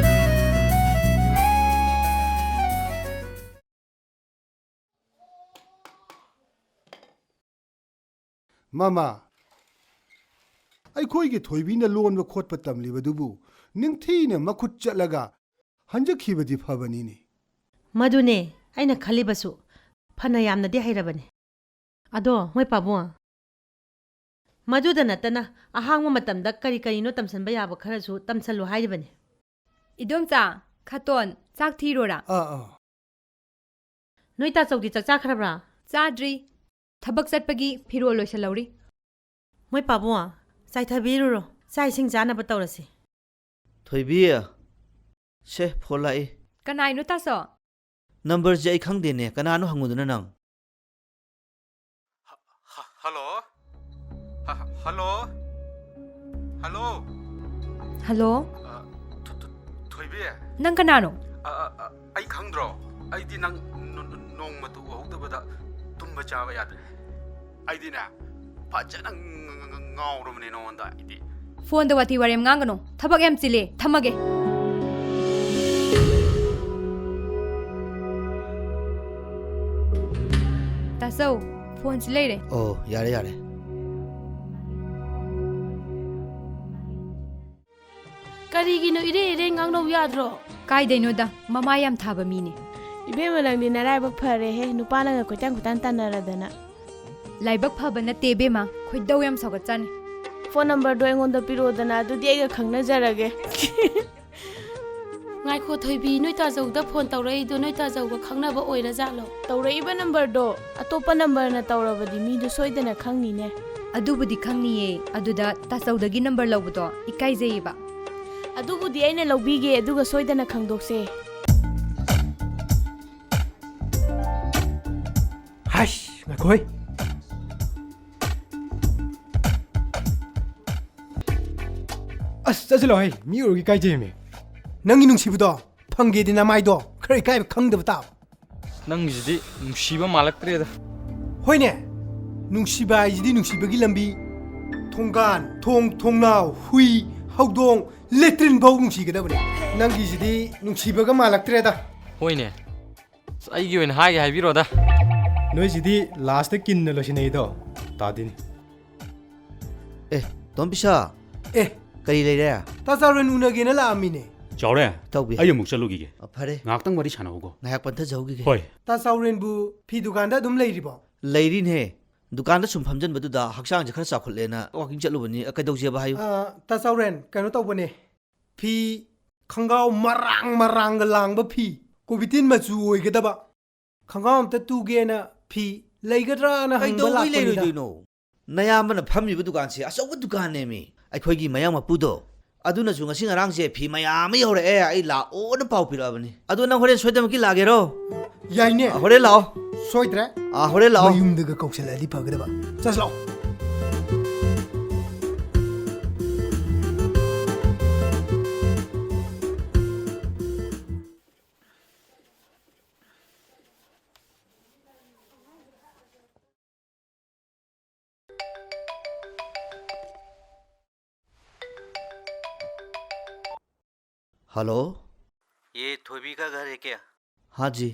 ꯃꯃꯥ, ꯑꯩꯈꯣꯏꯒꯤ ꯊꯣꯏꯕꯤꯅ ꯂꯣꯟꯕ ꯈꯣꯠꯄ ꯇꯝꯂꯤꯕꯗꯨꯕꯨ ꯅꯤꯡꯊꯤꯅ ꯃꯈꯨꯠ ꯆꯠꯂꯒ ꯍꯟꯖꯈꯤꯕꯗꯤ ꯐꯕꯅꯤꯅꯦ꯫ ꯃꯗꯨꯅꯦ ꯑꯩꯅ ꯈꯜꯂꯤꯕꯁꯨ, ꯐꯅ ꯌꯥꯝꯅꯗꯤ ꯍꯩꯔꯕꯅꯤ꯫ ꯑꯗꯣ ꯃꯣꯏ ꯄꯥꯕꯨꯡ, ꯃꯗꯨꯗ ꯅꯠꯇꯅ ꯑꯍꯥꯡꯕ ꯃꯇꯝꯗ ꯀꯔꯤ ꯀꯔꯤꯅꯣ ꯇꯝꯁꯟꯕ ꯌꯥꯕ ꯈꯔꯁꯨ ꯇꯝꯁꯜꯂꯨ ꯍꯥꯏꯔꯤꯕꯅꯤ꯫ ꯏꯗꯣꯝꯆꯥ, ꯈꯇꯣꯟ, ꯆꯥꯛ ꯊꯤꯔꯣꯔꯥ? ꯑꯥ, ꯑꯥ꯫ ꯅꯣꯏ ꯇꯥꯆꯧꯗꯤ ꯆꯥꯛ ꯆꯥꯈ꯭ꯔꯕ꯭ꯔꯥ? ꯆꯥꯗ꯭ꯔꯤ꯫ ꯊꯕꯛ ꯆꯠꯄꯒꯤ ꯐꯤꯔꯣꯜ ꯂꯣꯏꯁꯜꯍꯧꯔꯤ꯫ ꯃꯣꯏ ꯄꯥꯕꯨꯡ, ꯆꯥꯏꯊꯕꯤꯔꯨꯔꯣ꯫ ꯆꯥꯛ ꯏꯁꯤꯡ ꯆꯥꯅꯕ ꯇꯧꯔꯁꯤ꯫ ꯊꯣꯏꯕꯤ, ꯁꯦ, ꯐꯣꯟ ꯂꯥꯛꯏ꯫ ꯀꯅꯥꯏꯅꯣ, ꯇꯥꯆꯧ? ꯅꯝꯕꯔꯁꯦ ꯑꯩ ꯈꯪꯗꯦꯅꯦ, ꯀꯅꯥꯅꯣ ꯍꯪꯉꯨꯗꯅ ꯅꯪ? ꯍ-, ꯍ-, ꯍꯜꯂꯣ? ꯍ-, ꯍ-, ꯍꯜꯂꯣ? ꯍꯜꯂꯣ? ꯍꯜꯂꯣ? ꯑ, ꯊ-, ꯊ-, ꯊꯣꯏꯕꯤ? ꯅꯪ ꯀꯅꯥꯅꯣ? ꯑ, ꯑ, ꯑ, ꯑꯩ ꯈꯪꯗ꯭ꯔꯣ? ꯑꯩꯗꯤ ꯅꯪ ꯅ-, ꯅ-, ꯅꯣꯡꯃꯇ ꯎꯍꯧꯗꯕꯗ ꯇꯨꯝꯕ ꯆꯥꯕ ꯌꯥꯗ꯭ꯔꯦ꯫ ꯑꯩꯗꯤꯅꯦ, ꯐꯖꯅ ꯉ-, ꯉ-, ꯉ-, ꯉꯥꯎꯔꯕꯅꯦ ꯅꯉꯣꯟꯗ ꯑꯩꯗꯤ꯫ ꯐꯣꯟꯗ ꯋꯥꯊꯤ ꯋꯥꯔꯦꯝ ꯉꯥꯡꯒꯅꯨ꯫ ꯊꯕꯛ ꯌꯥꯝ ꯆꯤꯜꯂꯦ꯫ ꯊꯝꯃꯒꯦ꯫ ꯇꯥꯆꯧ, ꯐꯣꯟꯁꯤ ꯂꯩꯔꯦ꯫ ꯑꯣ, ꯌꯥꯔꯦ, ꯌꯥꯔꯦ꯫ ꯀꯔꯤꯒꯤꯅꯣ ꯏꯔꯦ ꯏꯔꯦ ꯉꯥꯡꯅꯧ ꯌꯥꯗ꯭ꯔꯣ? ꯀꯥꯏꯗꯩꯅꯣꯗ, ꯃꯃꯥ ꯌꯥꯝ ꯊꯥꯕ ꯃꯤꯅꯦ꯫ ꯏꯕꯦꯝꯃ, ꯅꯪꯗꯤ ꯅꯔꯥꯏꯕꯛ ꯐꯔꯦꯍꯦ, ꯅꯨꯄꯥꯅꯒ ꯀꯣꯏꯇꯥꯟ ꯀꯣꯏꯇꯥꯟ ꯇꯥꯟꯅꯔꯗꯅ꯫ ꯂꯥꯏꯕꯛ ꯐꯕ ꯅꯠꯇꯦ ꯏꯕꯦꯝꯃ, ꯈꯣꯏꯗꯧ ꯌꯥꯝ ꯁꯥꯎꯒꯠꯆꯥꯅꯤ꯫ ꯐꯣꯟ ꯅꯝꯕꯔꯗꯣ ꯑꯩꯉꯣꯟꯗ ꯄꯤꯔꯛꯑꯣꯗꯅ, ꯑꯗꯨꯗꯤ ꯑꯩꯒ ꯈꯪꯅꯖꯔꯒꯦ꯫ ꯉꯥꯏꯈꯣ ꯊꯣꯏꯕꯤ, ꯅꯣꯏ ꯇꯥꯖꯧꯗ ꯐꯣꯟ ꯇꯧꯔꯛꯏꯗꯣ ꯅꯣꯏ ꯇꯥꯖꯧꯒ ꯈꯪꯅꯕ ꯑꯣꯏꯔꯖꯥꯠꯂꯣ? ꯇꯧꯔꯛꯏꯕ ꯅꯝꯕꯔꯗꯣ ꯑꯇꯣꯞꯄ ꯅꯝꯕꯔꯅ ꯇꯧꯔꯕꯗꯤ ꯃꯤꯗꯨ ꯁꯣꯏꯗꯅ ꯈꯪꯅꯤꯅꯦ꯫ ꯑꯗꯨꯕꯨꯗꯤ ꯈꯪꯅꯤꯌꯦ, ꯑꯗꯨꯗ ꯇꯥꯆꯧꯗꯒꯤ ꯅꯝꯕꯔ ꯂꯧꯕꯗꯣ ꯏꯀꯥꯏꯖꯩꯌꯦꯕ꯫ ꯑꯗꯨꯕꯨꯗꯤ ꯑꯩꯅ ꯂꯧꯕꯤꯒꯦ, ꯑꯗꯨꯒ ꯁꯣꯏꯗꯅ ꯈꯪꯗꯣꯛꯁꯦ꯫ ꯍꯥꯏꯁ, ꯉꯥꯏꯈꯣꯍꯦ꯫ ꯑꯁ, ꯆꯠꯁꯤꯜꯂꯣ ꯍꯩ, ꯃꯤ ꯎꯔꯒ ꯏꯀꯥꯏꯖꯩꯃꯤ꯫ ꯅꯪꯒꯤ ꯅꯨꯡꯁꯤꯕꯗꯣ ꯐꯪꯒꯦꯗꯤ ꯅꯃꯥꯏꯗꯣ ꯈꯔ ꯏꯀꯥꯏꯕ ꯈꯪꯗꯕ ꯇꯥꯕ꯫ ꯅꯪꯒꯤꯁꯤꯗꯤ ꯅꯨꯡꯁꯤꯕ ꯃꯥꯜꯂꯛꯇ꯭ꯔꯦꯗ꯫ ꯍꯣꯏꯅꯦ, ꯅꯨꯡꯁꯤꯕ ꯍꯥꯏꯁꯤꯗꯤ ꯅꯨꯡꯁꯤꯕꯒꯤ ꯂꯝꯕꯤ, ꯊꯣꯡꯒꯥꯟ, ꯊꯣꯡ, ꯊꯣꯡꯅꯥꯎ, ꯍꯨꯏ, ꯍꯧꯗꯣꯡ, ꯂꯦꯇ꯭ꯔꯤꯟ ꯐꯥꯎ ꯅꯨꯡꯁꯤꯒꯗꯕꯅꯦ꯫ ꯅꯪꯒꯤꯁꯤꯗꯤ ꯅꯨꯡꯁꯤꯕꯒ ꯃꯥꯜꯂꯛꯇ꯭ꯔꯦꯗ꯫ ꯍꯣꯏꯅꯦ, ꯑꯁ, ꯑꯩꯒꯤ ꯑꯣꯏꯅ ꯍꯥꯏꯒꯦ ꯍꯥꯏꯕꯤꯔꯣꯗ꯫ ꯅꯣꯏꯁꯤꯗꯤ ꯂꯥꯁꯇ ꯀꯤꯟꯅ ꯂꯣꯏꯁꯤꯟꯅꯩꯗꯣ, ꯇꯥꯗꯤꯅꯤ꯫ ꯑꯦ, ꯇꯣꯝꯕꯤꯁꯥ꯫ ꯑꯦ꯫ ꯀꯔꯤ ꯂꯩꯔꯦ? ꯇꯥ ꯆꯥꯎꯔꯦꯟ ꯎꯅꯒꯦꯅ ꯂꯥꯛꯑꯝꯃꯤꯅꯦ꯫ ꯆꯥꯎꯔꯦꯟ, ꯇꯧꯕꯤ꯫ ꯑꯩ ꯑꯃꯨꯛ ꯆꯠꯂꯨꯈꯤꯒꯦ꯫ ꯑ, ꯐꯔꯦ꯫ ꯉꯥꯏꯍꯥꯛꯇꯪ ꯋꯥꯔꯤ ꯁꯥꯟꯅꯧꯀꯣ꯫ ꯉꯥꯏꯍꯥꯛ ꯄꯟꯊꯖꯍꯧꯈꯤꯒꯦ꯫ ꯍꯣꯏ꯫ ꯇꯥ ꯆꯥꯎꯔꯦꯟꯕꯨ ꯐꯤ ꯗꯨꯀꯥꯟꯗ ꯑꯗꯨꯝ ꯂꯩꯔꯤꯕꯣ? ꯂꯩꯔꯤꯅꯦ꯫ ꯗꯨꯀꯥꯟꯗ ꯁꯨꯝ ꯐꯝꯖꯟꯕꯗꯨꯗ ꯍꯛꯆꯥꯡꯁꯦ ꯈꯔ ꯆꯥꯎꯈꯠꯂꯦꯅ walking ꯆꯠꯂꯨꯕꯅꯤ꯫ ꯑ, ꯀꯩꯗꯧꯁꯦꯕ ꯍꯥꯏꯌꯨ? ꯑ, ꯇꯥ ꯆꯥꯎꯔꯦꯟ, ꯀꯩꯅꯣ ꯇꯧꯕꯅꯦ꯫ ꯐꯤ ꯈꯪꯒꯥꯎ ꯃꯔꯥꯡ ꯃꯔꯥꯡꯒ ꯂꯥꯡꯕ ꯐꯤ, ꯀꯣꯕꯤꯇꯤꯟ ꯃꯆꯨ ꯑꯣꯏꯒꯗꯕ꯫ ꯈꯪꯒꯥꯎ ꯑꯝꯇ ꯇꯨꯒꯦꯅ ꯐꯤ ꯂꯩꯒꯗ꯭ꯔꯥꯅ ꯍꯪꯕ ꯀꯩꯗꯧꯕꯩ ꯂꯥꯛꯄꯅꯤꯗ꯫ ꯂꯩꯔꯣꯏꯗꯣꯏꯅꯣ? ꯅꯌꯥꯝꯕꯅ ꯐꯝꯃꯤꯕ ꯗꯨꯀꯥꯟꯁꯦ ꯑꯆꯧꯕ ꯗꯨꯀꯥꯟꯅꯦꯃꯤ꯫ ꯑꯩꯈꯣꯏꯒꯤ ꯃꯌꯥꯡ ꯃꯄꯨꯗꯣ, ꯑꯗꯨꯅꯁꯨ ꯉꯁꯤ ꯉꯔꯥꯡꯁꯦ ꯐꯤ ꯃꯌꯥꯝ ꯑꯃ ꯌꯧꯔꯛꯑꯦ, ꯑꯩ ꯂꯥꯛꯑꯣꯅ ꯄꯥꯎ ꯄꯤꯔꯛꯑꯕꯅꯤ꯫ ꯑꯗꯣ ꯅꯪ ꯍꯣꯔꯦꯟ ꯁꯣꯏꯗꯅꯃꯛꯀꯤ ꯂꯥꯛꯀꯦꯔꯣ? ꯌꯥꯏꯅꯦ꯫ ꯑ, ꯍꯣꯔꯦꯟ ꯂꯥꯛꯑꯣ꯫ ꯁꯣꯏꯗ꯭ꯔꯦ꯫ ꯑ, ꯍꯣꯔꯦꯟ ꯂꯥꯛꯑꯣ꯫ ꯃꯌꯨꯝꯗꯒ ꯀꯧꯁꯜꯂꯛꯑꯗꯤ ꯐꯒꯗꯕ꯫ ꯆꯠꯁꯤ ꯂꯥꯛꯑꯣ꯫ हेलो। ये थोइबी का घर है क्या? हाँ जी।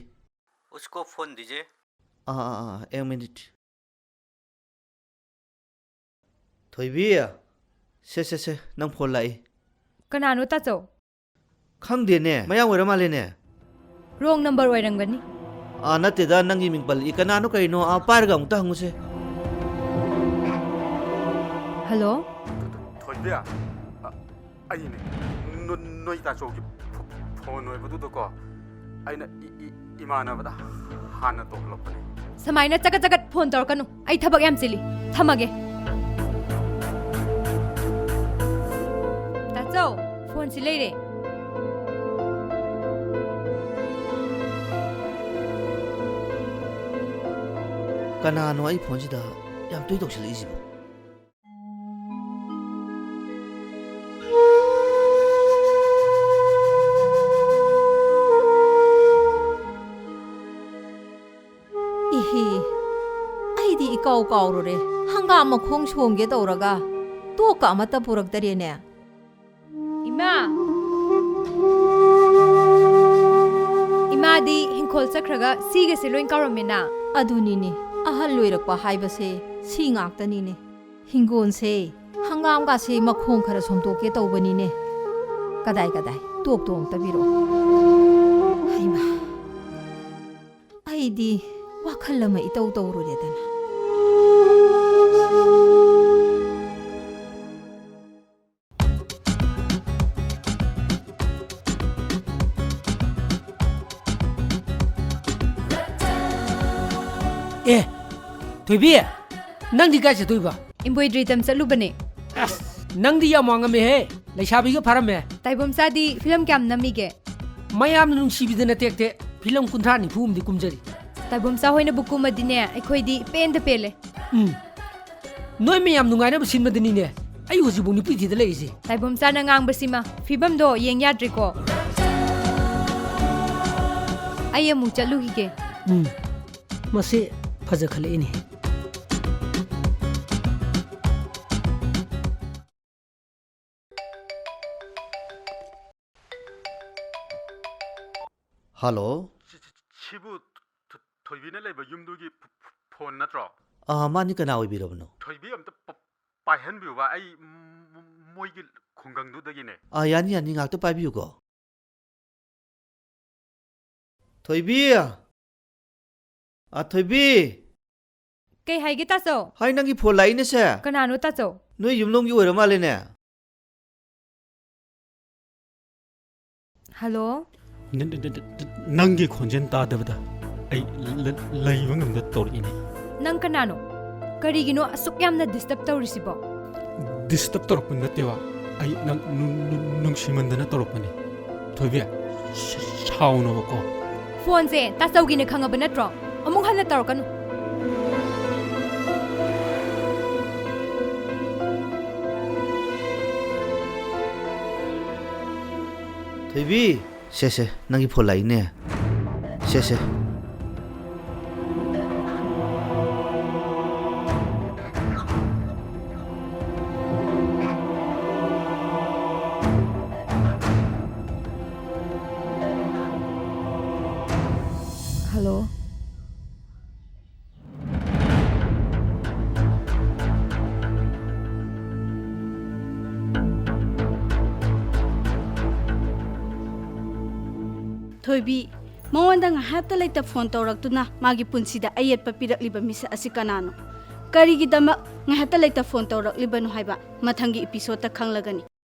उसको फोन दीजिए। हाँ, हाँ, हाँ, एक मिनट। ꯊꯣꯏꯕꯤ, ꯁꯦ, ꯁꯦ, ꯁꯦ, ꯅꯪ ꯐꯣꯟ ꯂꯥꯛꯏ꯫ ꯀꯅꯥꯅꯣ, ꯇꯥꯆꯧ? ꯈꯪꯗꯦꯅꯦ, ꯃꯌꯥꯡ ꯑꯣꯏꯔ ꯃꯥꯜꯂꯦꯅꯦ꯫ ꯔꯣꯡ ꯅꯝꯕꯔ ꯑꯣꯏꯔꯝꯒꯅꯤ꯫ ꯑꯥ, ꯅꯠꯇꯦꯗ, ꯅꯪꯒꯤ ꯃꯤꯡ ꯄꯜꯂꯛꯏ꯫ ꯀꯅꯥꯅꯣ ꯀꯩꯅꯣ? ꯑꯥ, ꯄꯥꯏꯔꯒ ꯑꯃꯨꯛꯇ ꯍꯪꯉꯨꯁꯦ꯫ ꯍꯜꯂꯣ? ꯊꯣꯏꯕꯤ, ꯑ, ꯑꯩꯅꯦ, ꯅꯣ-, ꯅꯣꯏ ꯇꯥꯆꯧꯒꯤ ꯐꯣ-, ꯐꯣꯟ ꯑꯣꯏꯕꯗꯨꯗꯀꯣ, ꯑꯩꯅ ꯏ-, ꯏ-, ꯏꯃꯥꯟꯅꯕꯗ ꯍꯥꯟꯅ ꯇꯧꯍꯜꯂꯛꯄꯅꯦ꯫ ꯁꯨꯃꯥꯏꯅ ꯆꯒꯠ ꯆꯒꯠ ꯐꯣꯟ ꯇꯧꯔꯛꯀꯅꯨ, ꯑꯩ ꯊꯕꯛ ꯌꯥꯝ ꯆꯤꯜꯂꯤ, ꯊꯝꯃꯒꯦ꯫ ꯇꯥꯆꯧ, ꯐꯣꯟꯁꯤ ꯂꯩꯔꯦ꯫ ꯀꯅꯥꯅꯣ ꯑꯩ ꯐꯣꯟꯁꯤꯗ ꯌꯥꯝ ꯇꯣꯏ ꯇꯧꯁꯤꯜꯂꯛꯏꯁꯤꯕꯣ? ꯏꯍꯤ, ꯑꯩꯗꯤ ꯏꯀꯥꯎ ꯀꯥꯎꯔꯨꯔꯦ꯫ ꯍꯪꯒꯥꯝ ꯃꯈꯣꯡ ꯁꯣꯝꯒꯦ ꯇꯧꯔꯒ ꯇꯣꯛꯀ ꯑꯃꯠꯇ ꯄꯨꯔꯛꯇꯔꯦꯅꯦ꯫ ꯏꯃꯥ! ꯏꯃꯥꯗꯤ ꯍꯤꯡꯈꯣꯜ ꯆꯠꯈ꯭ꯔꯒ ꯁꯤꯒꯁꯦ ꯂꯣꯏ ꯀꯥꯎꯔꯝꯃꯦꯅ꯫ ꯑꯗꯨꯅꯤꯅꯦ, ꯑꯍꯜ ꯑꯣꯏꯔꯛꯄ ꯍꯥꯏꯕꯁꯦ ꯁꯤ ꯉꯥꯛꯇꯅꯤꯅꯦ꯫ ꯍꯤꯡꯒꯣꯜꯁꯦ, ꯍꯪꯒꯥꯝꯒꯥꯁꯦ ꯃꯈꯣꯡ ꯈꯔ ꯁꯣꯝꯗꯣꯛꯀꯦ ꯇꯧꯕꯅꯤꯅꯦ꯫ ꯀꯗꯥꯏ ꯀꯗꯥꯏ, ꯇꯣꯛꯇꯣ ꯑꯝꯇ ꯄꯤꯔꯛꯑꯣ꯫ ꯍꯩꯃꯥ, ꯑꯩꯗꯤ ꯋꯥꯈꯜ ꯑꯃ ꯏꯇꯧ ꯇꯧꯔꯨꯔꯦꯗꯅ꯫ ꯑꯦ, ꯊꯣꯏꯕꯤ, ꯅꯪꯗꯤ ꯀꯥꯏ ꯆꯠꯇꯣꯏꯕ? ꯏꯝꯕ꯭ꯔꯣꯏꯗ꯭ꯔꯤ ꯇꯝ ꯆꯠꯂꯨꯕꯅꯦ꯫ ꯑꯁ, ꯅꯪꯗꯤ ꯌꯥꯝ ꯋꯥꯉꯝꯃꯦꯍꯦ꯫ ꯂꯩꯁꯥꯕꯤꯒ ꯐꯥꯔꯝꯃꯦ꯫ ꯇꯥꯏꯕꯝꯆꯥꯗꯤ ꯐꯤꯂꯝ ꯀꯌꯥꯝ ꯅꯝꯃꯤꯒꯦ? ꯃꯌꯥꯝꯅ ꯅꯨꯡꯁꯤꯕꯤꯗꯅ ꯇꯦꯛ ꯇꯦꯛ ꯐꯤꯂꯝ ꯀꯨꯟꯊ꯭ꯔꯥ ꯅꯤꯐꯨ ꯑꯃꯗꯤ ꯀꯨꯝꯖꯔꯤ꯫ ꯇꯥꯏꯕꯝꯆꯥ ꯍꯣꯏꯅꯕꯨ ꯀꯨꯝꯃꯗꯤꯅꯦ, ꯑꯩꯈꯣꯏꯗꯤ ꯄꯦꯟꯗ ꯄꯦꯜꯂꯦ꯫ ꯎꯝ꯫ ꯅꯣꯏ ꯃꯌꯥꯝ ꯅꯨꯡꯉꯥꯏꯅꯕ ꯁꯤꯟꯕꯗꯅꯤꯅꯦ ꯑꯩ ꯍꯧꯖꯤꯛꯐꯥꯎ ꯅꯨꯄꯤ ꯊꯤꯗ ꯂꯩꯔꯤꯁꯦ꯫ ꯇꯥꯏꯕꯝꯆꯥꯅ ꯉꯥꯡꯕꯁꯤꯃ ꯐꯤꯕꯝꯗꯣ ꯌꯦꯡ ꯌꯥꯗ꯭ꯔꯦꯀꯣ꯫ ꯑꯩ ꯑꯃꯨꯛ ꯆꯠꯂꯨꯈꯤꯒꯦ꯫ ꯎꯝ꯫ ꯃꯁꯤ ꯐꯖꯈꯠꯂꯛꯏꯅꯦ꯫ ꯍꯜꯂꯣ꯫ ꯁꯤ-, ꯁꯤ-, ꯁꯤꯕꯨ ꯊ-, ꯊ-, ꯊꯣꯏꯕꯤꯅ ꯂꯩꯕ ꯌꯨꯝꯗꯨꯒꯤ ꯐ-, ꯐ-, ꯐꯣꯟ ꯅꯠꯇ꯭ꯔꯣ? ꯑꯥ, ꯃꯥꯅꯤ, ꯀꯅꯥ ꯑꯣꯏꯕꯤꯔꯕꯅꯣ? ꯊꯣꯏꯕꯤ ꯑꯝꯇ ꯄ-, ꯄꯥꯏꯍꯟꯕꯤꯌꯨꯕ, ꯑꯩ ꯃ-, ꯃ-, ꯃꯣꯏꯒꯤ ꯈꯨꯡꯒꯪꯗꯨꯗꯒꯤꯅꯦ꯫ ꯑꯥ, ꯌꯥꯅꯤ, ꯌꯥꯅꯤ, ꯉꯥꯛꯇ ꯄꯥꯏꯕꯤꯌꯨꯀꯣ꯫ ꯊꯣꯏꯕꯤ! ꯑꯥ, ꯊꯣꯏꯕꯤ! ꯀꯩ ꯍꯥꯏꯒꯦ, ꯇꯥꯆꯧ? ꯍꯥꯏ, ꯅꯪꯒꯤ ꯐꯣꯟ ꯂꯥꯛꯏꯅꯦ ꯁꯦ꯫ ꯀꯅꯥꯅꯣ, ꯇꯥꯆꯧ? ꯅꯣꯏ ꯌꯨꯝꯂꯣꯝꯒꯤ ꯑꯣꯏꯔ ꯃꯥꯜꯂꯦꯅꯦ꯫ ꯍꯜꯂꯣ? ꯅ-, ꯅ-, ꯅ-, ꯅ-, ꯅꯪꯒꯤ ꯈꯣꯟꯖꯦꯜ ꯇꯥꯗꯕꯗ ꯑꯩ ꯂ-, ꯂ-, ꯂꯩꯕ ꯉꯝꯗ ꯇꯧꯔꯛꯏꯅꯦ꯫ ꯅꯪ ꯀꯅꯥꯅꯣ? ꯀꯔꯤꯒꯤꯅꯣ ꯑꯁꯨꯛ ꯌꯥꯝꯅ disturb ꯇꯧꯔꯤꯁꯤꯕꯣ? Disturb ꯇꯧꯔꯛꯄ ꯅꯠꯇꯦꯕ, ꯑꯩ ꯅꯪ ꯅꯨ-, ꯅꯨ-, ꯅꯨꯡꯁꯤꯃꯟꯗꯅ ꯇꯧꯔꯛꯄꯅꯦ꯫ ꯊꯣꯏꯕꯤ, ꯁ-, ꯁꯥꯎꯅꯣꯕꯀꯣ꯫ ꯐꯣꯟꯁꯦ ꯇꯥꯆꯧꯒꯤꯅꯦ ꯈꯪꯉꯕ ꯅꯠꯇ꯭ꯔꯣ? ꯑꯃꯨꯛ ꯍꯟꯅ ꯇꯧꯔꯛꯀꯅꯨ꯫ ꯊꯣꯏꯕꯤ! ꯁꯦ, ꯁꯦ, ꯅꯪꯒꯤ ꯐꯣꯟ ꯂꯥꯛꯏꯅꯦ꯫ ꯁꯦ, ꯁꯦ꯫ ꯍꯜꯂꯣ꯫ ꯊꯣꯏꯕꯤ, ꯃꯉꯣꯟꯗ ꯉꯥꯏꯍꯥꯛꯇ ꯂꯩꯇ ꯐꯣꯟ ꯇꯧꯔꯛꯇꯨꯅ ꯃꯥꯒꯤ ꯄꯨꯟꯁꯤꯗ ꯑꯌꯦꯠꯄ ꯄꯤꯔꯛꯂꯤꯕ ꯃꯤꯁꯛ ꯑꯁꯤ ꯀꯅꯥꯅꯣ? ꯀꯔꯤꯒꯤꯗꯃꯛ ꯉꯥꯏꯍꯥꯛꯇ ꯂꯩꯇ ꯐꯣꯟ ꯇꯧꯔꯛꯂꯤꯕꯅꯣ ꯍꯥꯏꯕ ꯃꯊꯪꯒꯤ episode ꯇ ꯈꯪꯂꯒꯅꯤ꯫